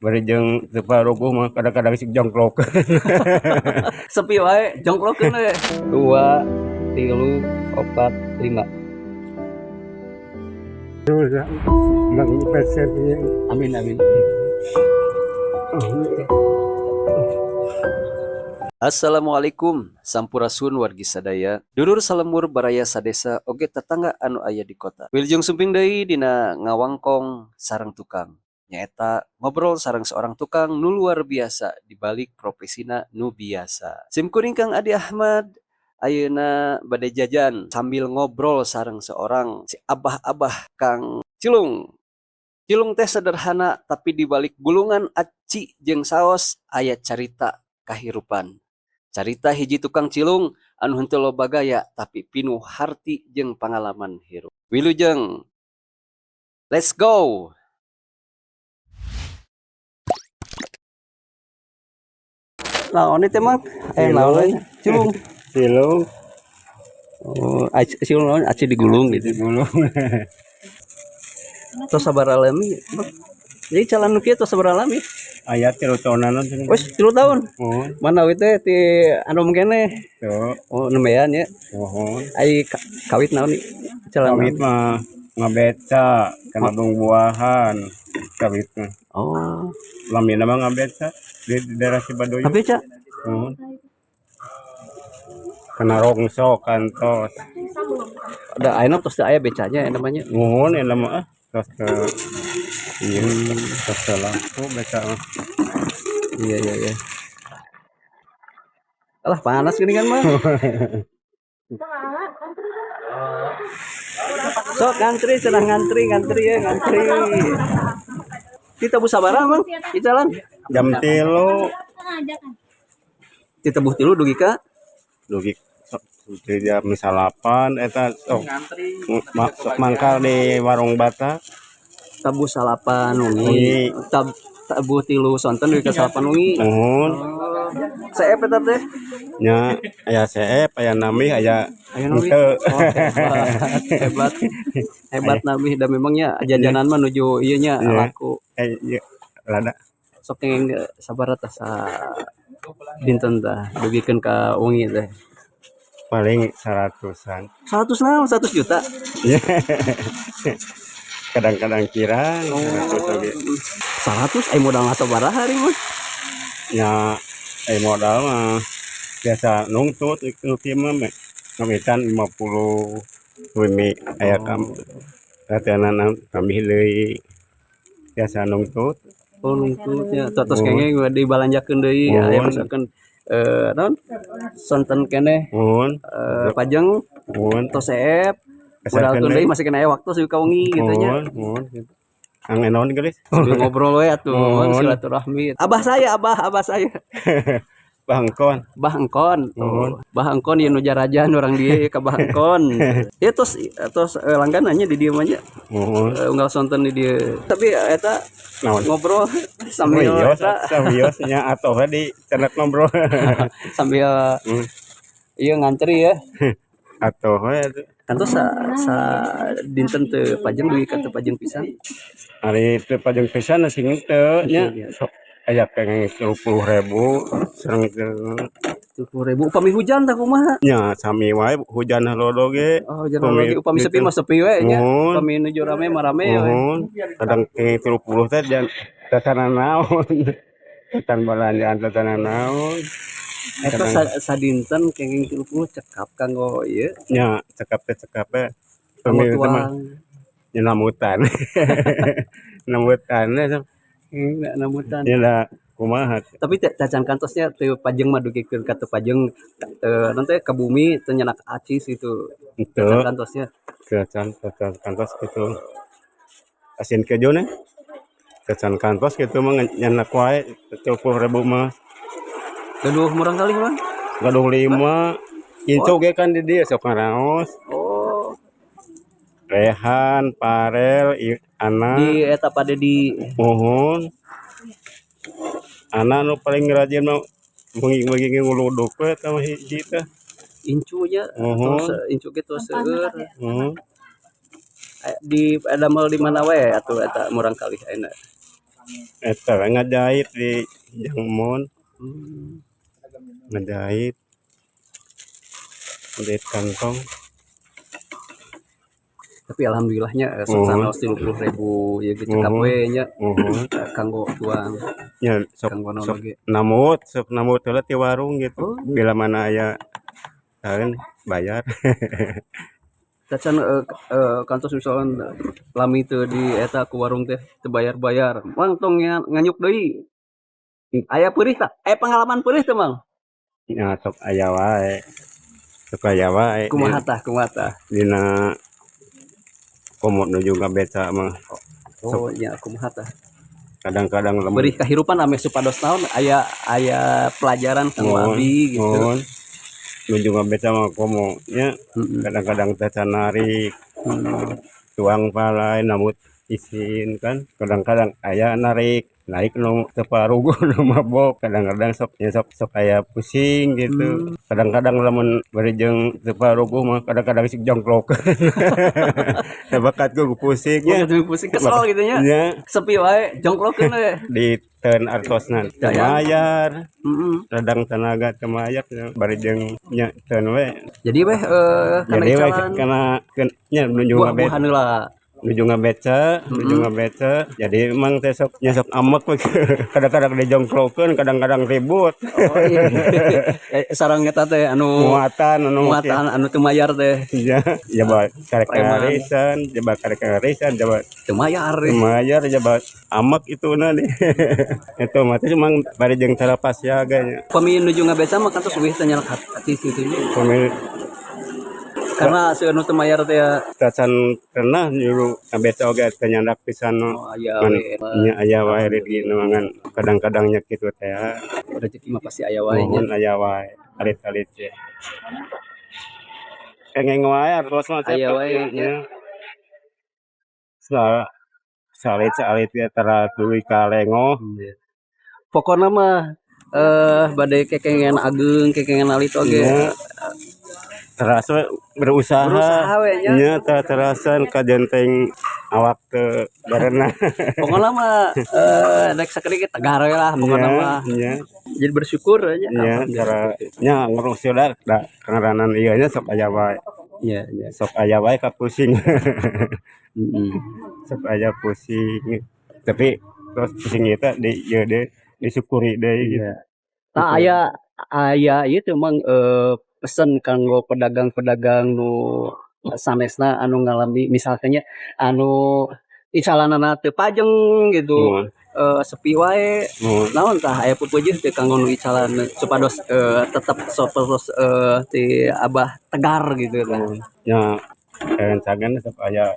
Bari jeung teu paruguh mah kadang-kadang sik jongklok. Sepi wae, jongklokeun we. 2 3 4 5. Mang peser. Amin amin. Assalamualaikum, sampurasun wargi sadaya. Dulur salembur baraya sadesa oge tetangga anu aya di kota. Wilujeng sumping deui dina ngawangkong sareng tukang. Nyaeta ngobrol sareng seorang tukang nu luar biasa di balik profesina nu biasa. Sim kuring Kang Adi Ahmad ayeuna bade jajan sambil ngobrol sareng seorang si abah-abah Kang Cilung. Cilung teh sederhana, tapi di balik gulungan aci jeung saos aya carita kahirupan. Carita hiji tukang cilung anu henteu loba gaya tapi pinuh harti jeung pangalaman hirup. Wilujeng. Let's go. Naon teh, Mang? Eh, naon? Cilung. Cilung. Oh, aci cilung naon? Aci digulung gitu. Digulung. Tos sabaraha lami, Bang? Jadi jalan nu kieu tos sabaraha lami? Aya 3 tahunan. Wes 3 tahun. Oh, Mana we teh ti anu kene? tuh. Oh, nembean ya. Mohon. Ai kawit naon nih? Jalan Kawit mah ngabeca kana buahan kawit mah. Oh. Lamina mah ngabeca di daerah Cibadoyo. Ngabeca? Mohon. Kena rongsok kantos. Ada ayeuna tos teu aya becanya ya namanya. Mohon ya mah ah. Tos teu ieu tos teu laku beca mah. Iya. Alah, panas gini kan mah. Sok ngantri, cenah ngantri, ngantri ya, ngantri. Kita bu sabaraha, Mang? Icalan? Jam 3. Kita buh 3 dugi ka dugi sok jam 9 eta sok sok mangkal di warung Bata. Tabuh 9 wengi. Tabuh 3 sonten dugi ka 9 wengi. Nuhun. Oh. Seep eta teh? Nya aya seep, aya nami, aya Aya nami. henteu. Oh, hebat, hebat. Hebat nami da memangnya jajanan mah nuju ieu nya laku. Ieu rada. Sok kenging sabaraha tah sa dinten tah dugikeun ka wengi teh? Paling 100-an. 100 naon? 100 juta? Kadang-kadang kirang, Oh. 100 oge. 100 ai modal sabaraha hari mah? Nya ai modal mah biasa nungtut nu kieu mah ngamitan 50 wimi aya kam latihanan tambih deui biasa nungtut. Oh, nungtutnya tos kenging dibalanjakeun deui aya misalkan naon sonten keneh. Nuhun. Pajeng Nuhun. tos seep modalkeun deui masih kena aya waktu sih ka wengi gitu nya. Nuhun, nuhun. Ang naon geus? Sambil ngobrol we atuh silaturahmi. Abah saya, abah saya. Bah Engkon. Bah Engkon. Oh, Bah Engkon ieu nu jarajan urang dieu ka Bah Engkon. Ieu tos tos langganannya di dieu mah nya. Nuhun. Unggal sonten di dieu. Tapi eta naon? Ngobrol sambil eta sambil nya atoh we di cenah ngobrol. Sambil ieu ngantri ya. Atoh we atuh. Kantos sa dinten teu pajeng dugi ka teu pajeng pisan. Ari teu pajeng pisan sing teu nya. Sok aya kenging 30.000 sareng teu. 30.000 upami hujan tah kumaha? Nya sami wae hujan halodo ge. Oh, hujan halodo ge upami sepi mah sepi we nya. Upami nuju rame mah rame we. Nuhun. Kadang kenging 30 teh jan tasana naon. Tan balanjaan tasana naon. Eta sadinten kenging 30 cekap kanggo ieu. Nya cekap teh cekap we. Kanggo Pami teh mah tuang. nya namutan. Namutan we. Namutan. Nya da kumaha. Tapi cacan kantosnya teu pajeng mah dugikeun ka teu pajeng nanti ka bumi teu nyenak acis gitu. Henteu. Cacan kantosnya. Cacan kantos gitu. Asin kejo nih. Cacan kantos gitu mah nyenak wae 30.000 mah. Gaduh murang kali mah. Gaduh 5. Incu ge kan di dieu sok ngaraos. Oh. Rehan, Parel, Ana. Di eta pada di Mohon. Ana nu paling rajin mah bengi-bengi nguluduk we eta mah hiji teh. Incu nya, Mohon. terus incu ge terus seueur. Mohon. Di damel di mana wae atuh eta murang kali ayeuna? Eta we ngajahit di Jangmon. Ngajahit. Ngajahit kantong. Tapi alhamdulillahnya sok sanaos 30.000 ya gitu cekap we nya. Muhun. Kanggo tuang. Ya sok kanggo naon sok oge. Namut, sok namut heula ti warung gitu. Oh. Bila mana aya taeun bayar. Tacan kantos misalkan lami teu di eta ku warung teh teu bayar-bayar. Mang, tong nganyuk deui. Aya peurih tah? Aya pengalaman peurih teu, Mang? Ya sok aya wae. Sok aya wae. Kumaha tah, kumaha tah? Dina komo nuju ngabeca mah. Oh nya, kumaha tah? Kadang-kadang lamun Peurih kahirupan ame supados naon, aya aya pelajaran kanggo Muhun, abdi gitu. Muhun. Nuju ngabeca mah komo nya kadang-kadang teh can narik. Tuang palai namut isin kan, kadang-kadang aya narik naik nu teu paruguh, nu mabok, kadang-kadang sok nya sok sok aya pusing gitu. Kadang-kadang lamun bari jeung teu paruguh mah kadang-kadang sok jongklok. Teh bakat ku pusing Oh, nya. jadi pusing kesel gitu nya. Nya. Sepi wae jongklokeun we. Di teun artosna teu Daya. mayar. Heeh. Radang tenaga teu mayar bari jeung nya teun we. Jadi weh kana Jadi we icalan kana nya nuju ngabeca. buah-buahan heula. Nuju ngabeca, nuju ngabeca. Jadi emang teh sok nya sok amek we. Kadang-kadang dijongklokeun, kadang-kadang ribut. Oh iya. Sareng eta teh anu muatan anu muatan anu teu mayar teh. Ya, jaba karek Preman. ngarisan, jaba karek ngarisan, jaba Teu mayar. teu mayar, jaba amek itu na nih. Itu mah teh emang bari jeung tara siaga nya. Pami nuju ngabeca mah kantos uih teh nyalak hati kitu nya. Pami Karena seueur nu teu mayar teh ya. Tacan pernah nyuruh ngabeca oge teu nyandak pisan nu. Oh, aya Ngan we. Nya aya wae rezeki nu ngan kadang-kadang nya kitu teh ya. Rezeki mah pasti aya wae nya. Muhun, aya wae alit-alit teh. Kenging wae artos mah. Aya wae nya. Sa salit salit ge tara tuluy ka lengoh. Pokona mah bade kekengen ageung, kekengen alit oge. Nya. Terasa berusaha. Berusaha we nya. Nya tara terasan kajenteng awak teu berenang. Pokona mah rek sakedik tegar we lah pokona Nya, mah. Nya. Jadi bersyukur aja. Nya cara nya ngurus da da kangaranan ieu nya sok aya wae. Iya. Sok aya wae kapusing. Heeh. Sok aya pusing. Tapi terus pusing eta di ieu deui, disyukuri deui gitu. Iya. Tah, aya aya ieu teh, Mang, pesen kanggo pedagang-pedagang nu sanesna anu ngalami misalkan nya anu icalanana teu pajeng gitu. Muhun. Sepi wae. Muhun. Naon tah, aya peupeujeuh teu kanggo nu icalan supados tetep terus ti Abah tegar gitu tah? Nya rencangan sok aya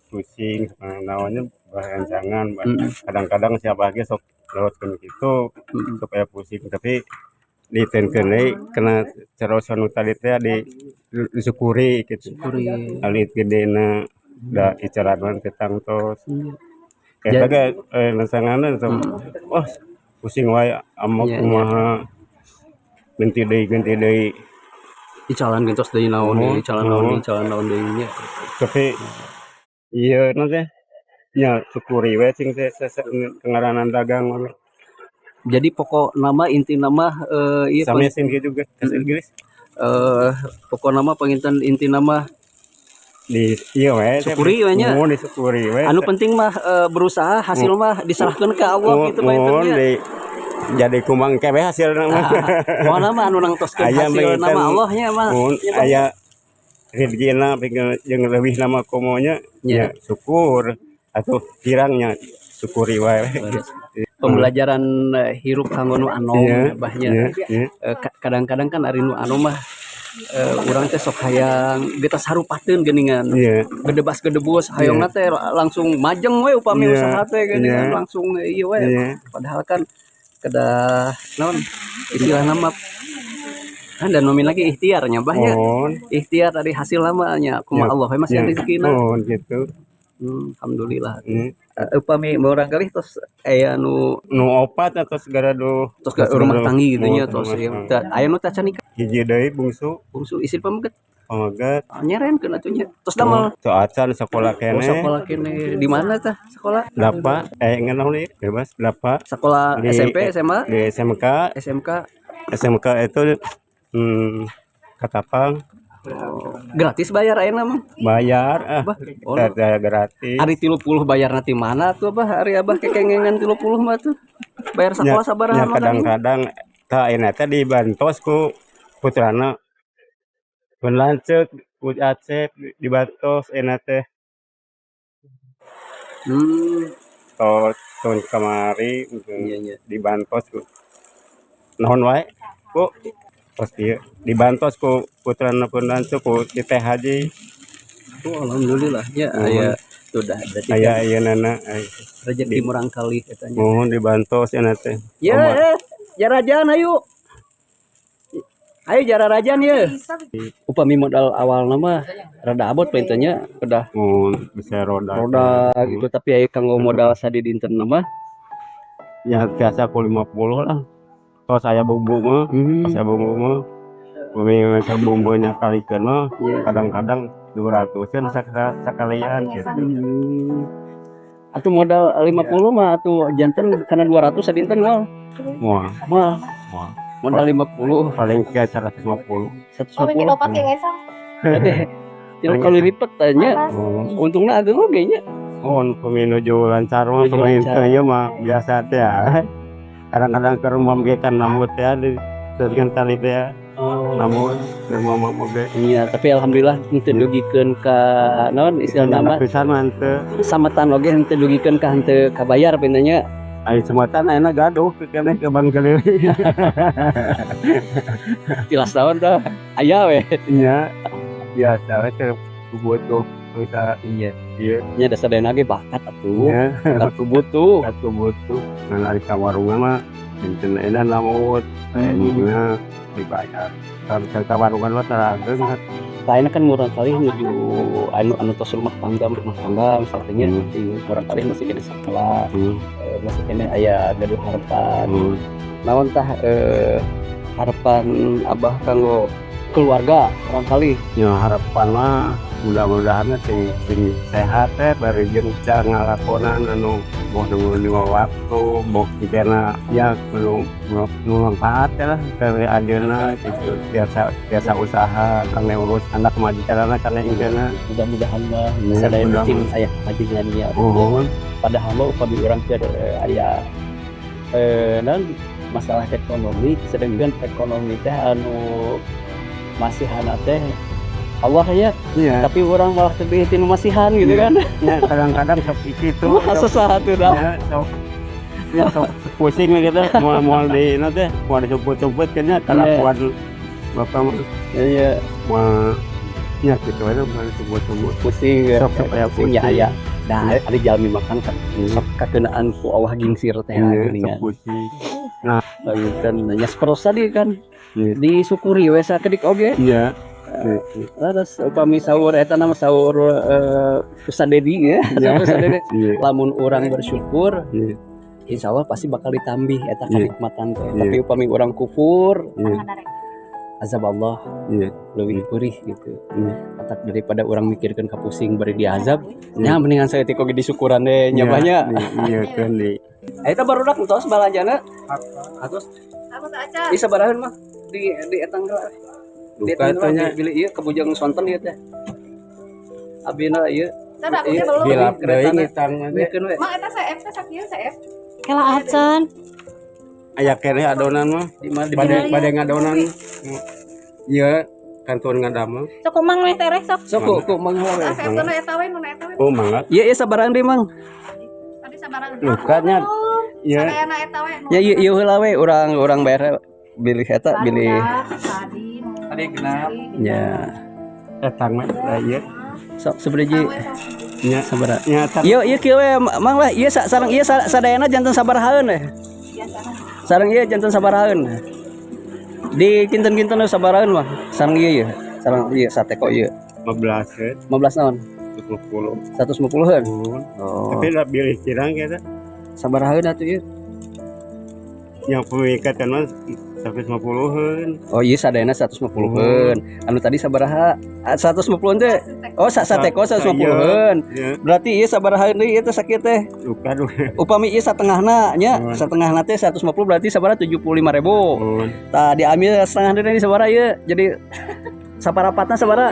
pusing naonnya rencangan. Kadang-kadang siapa ge sok lewatkeun kitu. Sok aya pusing, tapi ditenkeun deui kana carosan nu tadi teh di disyukuri gitu. Syukuri. Alit gedena da icalan mah teu tangtos. Eta ge rencanganna sok wah pusing wae amok Iya. kumaha, ganti deui, ganti deui. Icalan gentos deui naon deui, icalan naon deui, icalan naon deui nya. Tapi ieu na teh nya syukuri we cing teh ngaranan dagang mah. Jadi pokok nama inti nama ieu Sami sing kieu juga bahasa Inggris. Pokok nama panginten inti nama Di ieu we teh. Syukuri we nya. Muhun, disyukuri we. Anu penting mah berusaha, hasil mah diserahkeun ke Allah gitu mah Muhun, nya. di jadi kumang kebe hasilna mah. Pokona mah anu nangtoskeun Aya hasil panginten nama Allah nya mah. Muhun, Nya, Bang. aya rezekina jeung leuwih nama komonya. Nya. Nya syukur atuh kirangnya syukuri wae. Pembelajaran hirup kanggo nu anom Abah nya. Iya. Kadang-kadang kan ari nu anom mah urang teh sok hayang geus harupateun geuningan. Gedebas-gedebus hayangna teh langsung majeng we upami usaha teh geuningan, langsung ieu we. Padahal kan kedah naon istilahna mah kan dan nomin lagi ikhtiar nya, Bah, nya. Muhun. Ikhtiar dari hasil lama nya kumaha Allah we masih rezekina. Muhun gitu. Alhamdulillah. Upami murangkalih tos aya nu Nu opat atau segala duh tos ke rumah tanggi gitu nya, tos rumah ieu tangga. Aya nu tacan nikah? Hiji deui bungsu. Bungsu istri pameget? Pameget. Nyerenkeun atuh nya. Tos damel. Tuh acan sekolah Oh, keneh. sekolah keneh. Di mana tah sekolah? Dapa ngenaon ieu bebas dapa. Sekolah Di SMP, SMA, Di SMK. SMK. SMK itu Katapang. Oh, gratis bayar ayeuna mah? Bayar ah. Bah, oh. Tidak gratis. Ari 30 bayar nanti mana tuh Abah? Ari Abah kekengengan 30 mah tuh. Bayar sekolah sabaraha Ya mah? Kadang-kadang tah ayeuna teh dibantos ku putrana. Pun lanceuk ku Acep dibantos ayeuna teh. Tos tahun kamari Iya. dibantos ku naon wae ku tos ieu dibantos ku putrana pun lanceuk ku di Teh Haji. Oh, alhamdulillah ya Mohon. Aya sudah berarti Aya kan ayeunana rezeki murangkalih eta nya. Mohon dibantos ayeuna teh. Ya, Oma. Jarajan ayo. Ayo jararajan ya. Upami modal awal nama rada abot panginten nya udah Mohon bisa roda. Roda gitu, tapi aya kanggo modal sadidinten mah. Ya biasa ku 50 lah. Tos aya bumbu mah, tos aya bumbu mah. Bumi bumbunya kalikeun mah kadang-kadang 200-an sakalian gitu. Atuh modal 50 mah atuh janten kana 200 sadinten moal? Moal. Moal. Moal. Modal 50. Paling ke 150. Oh, bikin 150. opat ya, guys. 3 kali lipat tanya. Oh, Untungnya ageng oge nya. oh upami nuju lancar mah. Nuju Pemain lancar. ieu mah biasa teh ya. Kadang-kadang ke rumah ge kan nambut ya di dengan tali teh ya. Oh. Nambut ke rumah mah ge. Iya, tapi alhamdulillah henteu dugikeun ka naon istilahna mah, Pisan mah henteu. Sametan oge henteu dugikeun ka henteu kabayar panginten nya. Ari semetan ayeuna gaduh keneh ke Bang Keliling. Tilas tahun tah aya we. Nya biasa we teh butuh bisa. Iya. Iya. Nya dasar dana ge bakat atuh. Nya. Bakat butuh. Satu butuh ngan ari ka warungan mah dinten ayeuna nambut nya dibayar. Kalau ka warungan mah tara ageng. Lainnya kan murangkalih nuju anu anu tos rumah tangga misalnya, murangkalih masih keneh sekolah, masih keneh aya gaduh harapan. Naon tah harapan Abah kanggo keluarga murangkalih? Ya harapan mah mudah-mudahan sing sing sehat teh bari jeung bisa ngalakonan anu boh nu lima waktu boh kitana ya nu nu manfaat teh lah ke ayeuna gitu, biasa biasa usaha kangge urus anak majikanna kangge ingkeuna. Mudah-mudahan mah Iya, sadaya mudah-mudahan. cing aya majikan nya. Uhun. Padahal mah upami urang teh aya naon masalah ekonomi, sedangkan ekonomi teh anu masihana teh Allah ya, tapi orang malah lebih tinu masihan gitu kan. Ya kadang-kadang sok itu. Wah, susah tuh dah. Ya sok ya sok pusing gitu, mau mau di nanti mau dijemput-jemput kayaknya kelakuan bapak mah. Iya. Mau ya gitu aja mau dijemput-jemput. Pusing ya. Sok sok ya. Pusing ya. Pusing. Aya nah ada jalmi makan kan sok kakenaan ku Allah gingsir teh. Iya, sok geuningan. Pusing. Lalu kan nya seperos tadi kan disyukuri we sakedik oge. Terus upami sahur eta nama sahur Ustaz Dedi ya. Ustaz Dedi. Lamun urang bersyukur, insya Allah pasti bakal ditambih eta kenikmatan teh. Tapi upami urang kufur, azab Allah leuwih perih gitu. Matak daripada urang mikirkeun ka pusing bari diazab, nya mendingan saeutik oge disyukuran deh nya banyak. Iya kan di Eta barudak entos balanjana. Atos. Aku tak acan. Bisa sabaraheun mah di etang heula. Di Duka etang heula tanya. beli ieu kebujang sonten ieu teh. Abina ieu. Sada aku Iya, teh belum. Dilap deui Keretana. ngitang mah teh. Bikeun we. Mak eta CF teh sakieu CF. Kela acan. Aya keneh adonan mah. Di mana di Bade mana? bade ngadonan. Iya, kantun ngadamel. Sok kumang meh tereh sok. Sok ku mang heula we. Ah, CF teh nu eta we, nu eta we. Oh, mangga. Iya iya sabarahan deui mang. Tadi sabaraha. Luka nya. Iya. Sadayana eta we. Ya ieu ieu heula we urang urang bayar bilih eta bilih. Tadi. Tadi genap. Ya. Etang mah da ieu. Sok sabaraha? Nya Sabaraha? nya eta. Ieu ieu kieu we mang lah ieu sareng ieu sadayana janten sabarahaeun we. Sareng ieu janten sabarahaeun. Di kinten-kinten we sabarahaeun mah. Sareng ieu ieu. Sareng ieu sate kok ieu. 15 ke 15 naon? 50. 150-eun. Oh. Tapi lah bilih kirang kita. Sabarahaeun atuh ieu? Yang pemikat kan mas 150-an. Oh iya, sadayana 150-eun. Anu tadi sabaraha? Ah, 150 teh. Oh, sateko 150-eun. Ya, Berarti ieu sabaraha deui ieu teh sakieu teh? luka dong. Upami ieu satengahna nya, satengahna teh 150 berarti sabaraha, 75.000. Oh, Tah, diambil setengah deui sabaraha ieu? Jadi saparapatna sabaraha?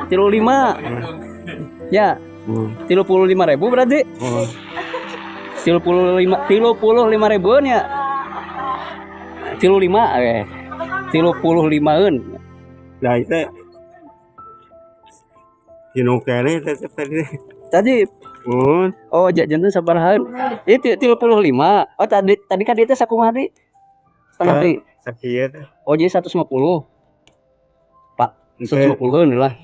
35. Ya, 35.000 berarti. Oh. 35 35 ribuan ya. 35 35-eun. Nah itu Tinukene tetep tadi. Tadi Oh, oh, janten sabaraha? Ieu 35. Oh, tadi tadi kan dia teh sakumaha deui? Setengah deui. Sakieu teh. Oh, jadi 150. Pak, 150-eun lah.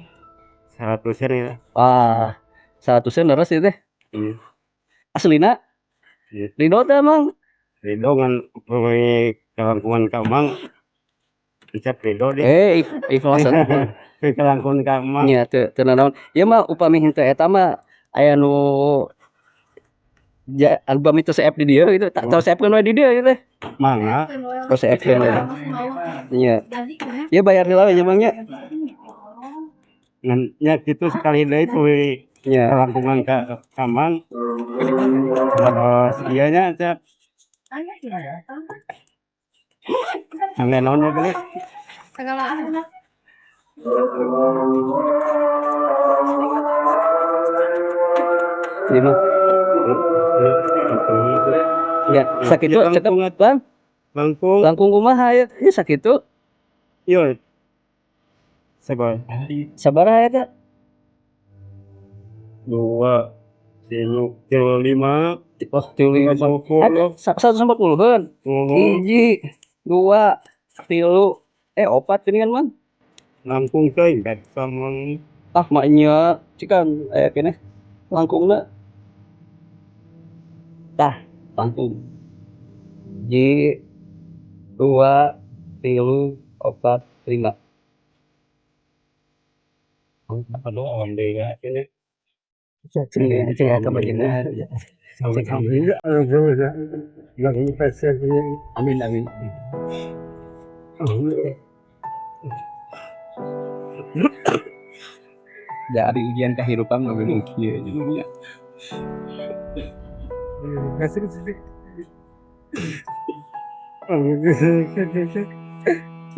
100-an ya. Wah, 100-eun leres ieu teh. Iya. Aslina? Iya. Ridho teh emang. Ridho ngan pemi kalangkungan ka Mang. Ucap ridho deh. Eh, ikhlas. Kalangkungan ka Mang. Nya teu teu nanaon. Ieu mah upami henteu eta mah aya nu ja upami teu seep di dieu gitu. Tak teu seepkeun we di dieu ieu teh. Mangga. Teu seepkeun we. Nya. Ieu bayar heula we nya, Mang, nya. Ngan nya kitu sekali deui pemi kalangkungan ka Mang. Terus ieu nya cep. Angge naon we beli? Segala. Ieu mah. Ya, sakitu cekap, Bang. Langkung. Langkung kumaha ieu? Ieu sakitu. Ieu. Sabar. Sabaraha eta? Dua, tilu, tilu lima, Oh, tilu lima. 50. 140-eun. Oh, Hiji, dua, tilu, eh opat ini kan, Mang? Langkung teh sama. Ah, maknya cikan eh kene langkungna. Tah, langkung. Hiji, dua, tilu, opat, lima. Aduh, awan deui ya ini. Cing cing eta bagian. Sama-sama. Amin, amin. Dari ujian kehidupan mah memang kieu nya.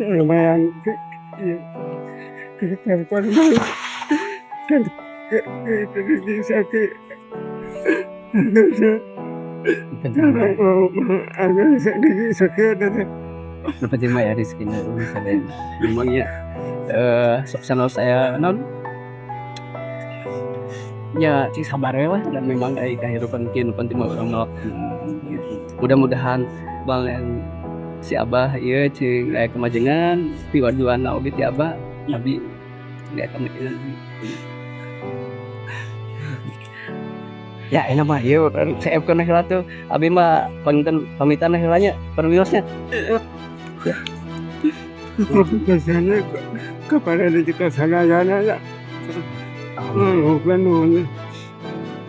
Lumayan. Kan sakit. Sakit. Seperti mah ya rezekinya misalnya memang ya sok sanaos saya non ya cing sabar we lah, dan memang ai kehidupan kieu nu penting mah urang mah gitu. Mudah-mudahan bang yang si Abah ieu cing aya kemajengan piwajuana oge ti Abah, abi aya kemajengan ya. Enak mah ieu seepkeun heula tuh, abi mah panginten pamitan heula nya, permiosnya. Kesana kepada ke sana sana. Bukan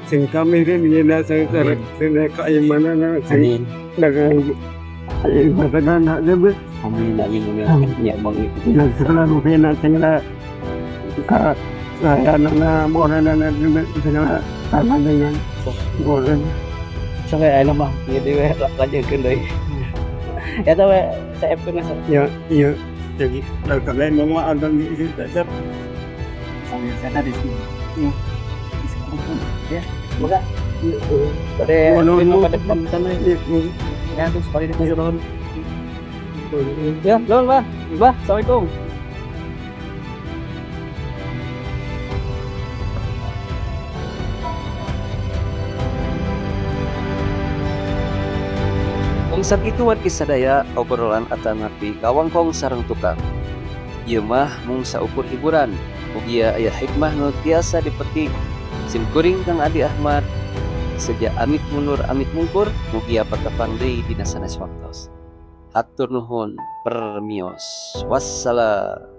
sing kami rin na sa sing keimanan sing Amin. dengan ibadah nak Amin, amin, amin ya, Bang. yang selalu pina sing na ka saya na bona na na segala sama dengan boleh. Sampai ayeuna mah ieu deui we lanjutkeun deui. Eta we seepkeun we. Ya, iya, jadi kalian mau ada di sini tetap. Sana di sini. Ya, moga. Pada Nuhun, nuhun. pada pamitan we. Ya, terus sekali deh nuhun. Ya, nuhun, Bah. Bah, Assalamualaikum. Mung sakitu wargi sadaya obrolan atanapi ngawangkong sareng tukang. Ieu mah mung saukur hiburan, mugia aya hikmah nu tiasa dipetik. Sim kuring Kang Adi Ahmad seja amit mundur amit mungkur, mugia patepang deui dina sanes waktos. Hatur nuhun, permios. Wassalam.